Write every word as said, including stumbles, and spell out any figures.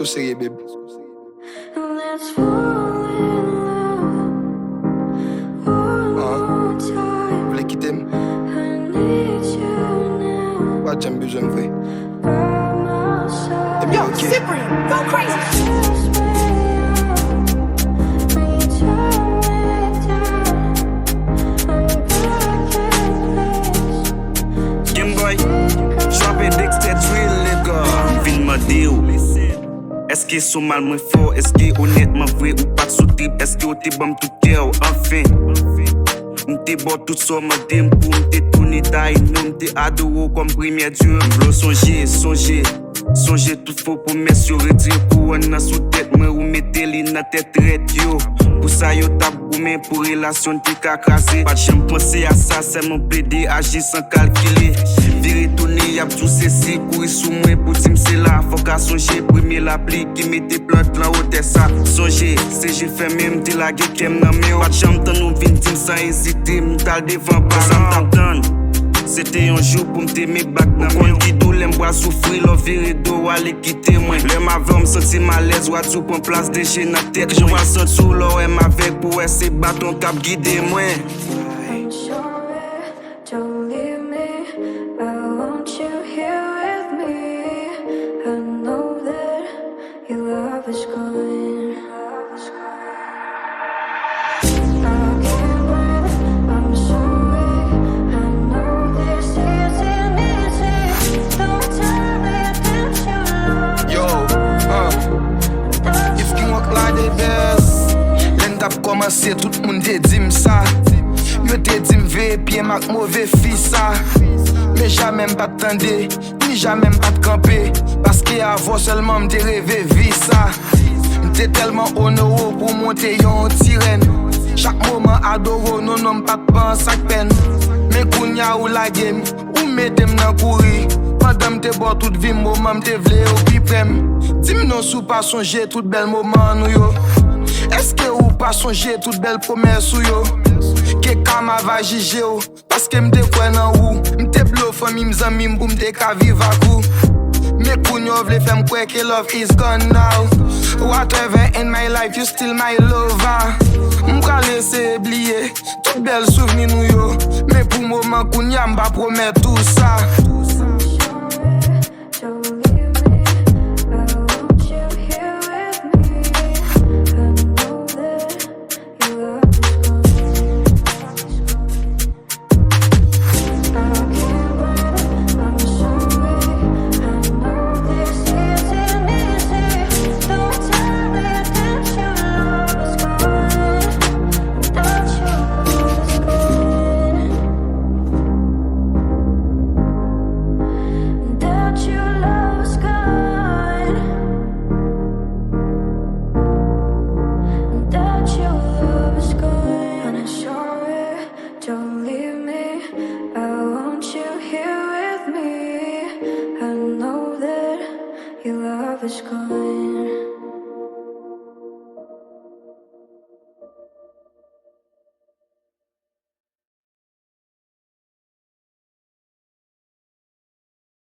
Ou serye, babe? Let's fall in love one more time. Ou vle kite m? I need you now Ou pa t janm bezwen m vre. by my side. Ebyen, ok. Cyprian, go crazy. Kiss me up, reach out me down. I'm back at this. Game Boy, Trap Dexter Drill, nigga. M vin mande w, èske sou mal mwen fò? Èske onètman vre ou pa t sou trip? Èske w te ban m tout kè w? Anfen, m te ba w tout sa w mande m pou m te tounen Taïno. M te adore w kòm premyè dye. M vle w sonje, sonje, sonje tout fo pwomès yo. Retire kouwòn nan sou tèt mwen, ou mete li nan tèt trèt yo. Pou sa yo t ap goumen pou relasyon n te ka kraze. Pa t janm panse a sa, sèlman plede aji san kalkile. Vire tounen, y ap di w sesi, kouri sou mwen pou di m se la. Fò w ka sonje premye lapli ki mete plant lan wotè sa. Sonje, se je fèmen, m te lage kè m nan men w. Pa t janm tann ou vin di m san ezite, m t al devan paran. Sa m t ap tann, se te yon jou pou m te met bak nan men w. Ou konn ki doulè m pral soufri lè w vire do w ale kite mwen. Lè m avè w, m santi m alèz, w a di w pran plas de je nan tèt mwen. Jan w pral santi w lè w wè m avèg, pou w wè se baton k ap gide mwen. I'm sorry, don't leave me. I want you here with me. I know that your love is gone. I can't breathe, I'm sorry. I know this isn't easy. Don't tell me that your love is Yo, gone. uh, If King Rock la the best. Lè n t ap kòmanse, tout moun te di m sa. Yo te di m veye pye m ak move fi sa. Men jamè m pa t tande, ni jamè m pa t kanpe. Paske avè w sèlman m te reve vi sa. M te tèlman onore w pou w monte yon ti rèn. Chak moman adore w, non, non, m pa t panse ak pèn. Men kounye a ou lage m, ou mete m nan kouri. Pandan m te ba w tout vi m, moman m te vle yo pi prè m. Di m non si w pa sonje tout bèl moman nou yo. Èske ou pa sonje tout bèl pwomès ou yo? Ke kama va jije w, paske m te kwè nan ou. M te blow fanmi m, zanmi m pou m te ka viv ak ou. Men kounye a w vle fè m kwè ke love is gone now. Whatever in my life, you still my lover. M pral eseye bliye tout bèl souvni nou yo. Men pou moman kounye a m pa pwomèt ou sa. Don't leave me. I want you here with me. I know that your love is gone. I can't breathe, I'm sorry. I know this isn't easy. Don't tell me that your love is gone. That your love is gone. That your love is gone. That your love is gone. I'm sorry, don't leave me. I want you here with me. I know that your love is gone.